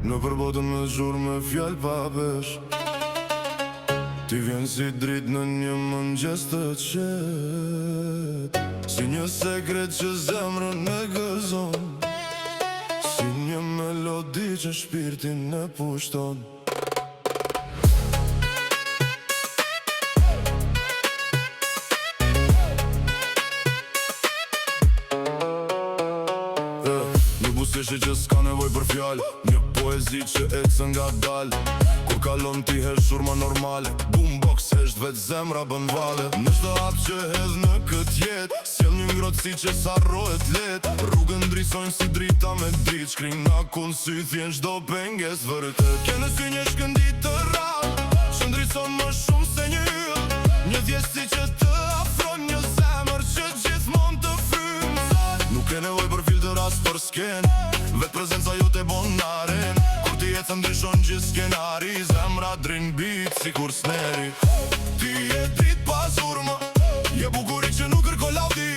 Nëpër botën me zhurmë e fjalë pa peshë. Ti vjen si dritë në një mëngjes të qetë, si një sekret që zemrën e gëzon, si një melodi që shpirtin e pushton. Një buzëqeshje që s'ka nevojë për fjalë, një poezi që ecën ngadalë. Kur kalon ti hesht zhurma normale, boombox hesht vetë zemra bën valle. Në çdo hap që hedh në këtë jetë, sjell një ngrohtësi që s'harrohet lehtë. Rrugën ndriçojnë si drita me dritë, shkrin hakun sy thyen çdo pengesë vërtet. Ke në sy një shkëndijë të rrallë, që ndriçon më shumë se një yll, një thjeshtësi që të afron, një zemër që gjithmonë të frymëzon. Nuk ke nevojë për filtr as për skenë, vetë prezenca jote bon arenë. Kur ti ecën ndryshon gjithë skenari, zemra drin beat sikur snare. Ti je dritë pa zhurmë, je bukuri që nuk kërkon lavdi,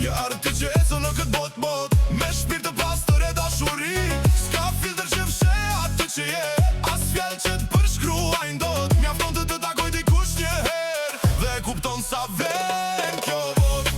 je arti që ecën në këtë botë botë, me shpirt të pastër e dashuri. S'ka filtr që fsheh atë që je, as fjalë që të përshkruajnë dot. Mjafton të të takoj dikush një herë dhe e kupton sa vlen kjo botë.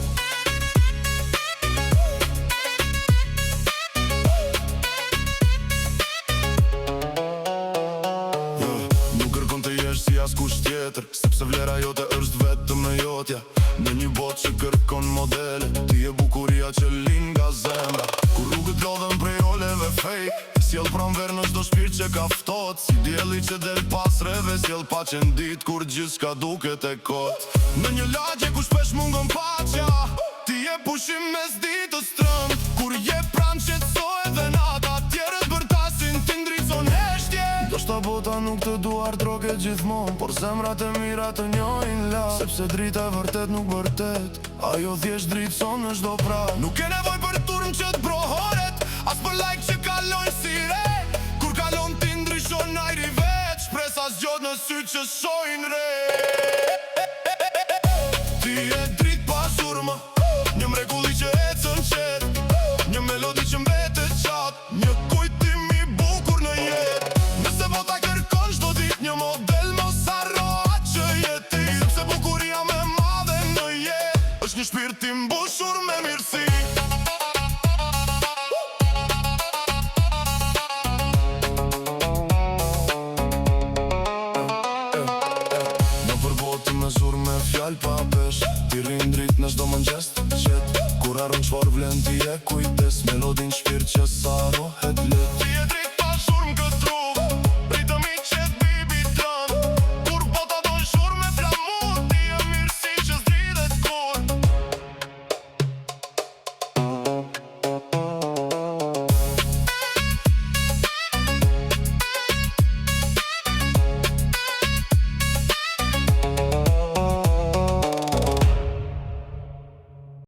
Nuk kërkon të jesh si askush tjetër, sepse vlera jote është vetëm e jotja. Në një botë që kërkon modele, ti je bukuria që lind nga zemra. Kur rrugët lodhen prej roleve fake, sjell pranverë në çdo shpirt që ka ftohtë. Si dielli që del pas reve, sjell paqen ditë kur gjithçka duket e kot. Në një lagje ku shpesh mungon paqja, ti je pushim mes ditës trëmb. Kur je pranë qetësohet dhe nata, tjerët bërtasin, ti ndricon heshtje. Ndoshta bota nuk të duartroket gjithmonë, por zemrat e mira të njohin lart. Sepse drita e vërtet nuk bërtet, ajo thjesht ndriçon në çdo prag. Nuk ke nevojë për turmë që të.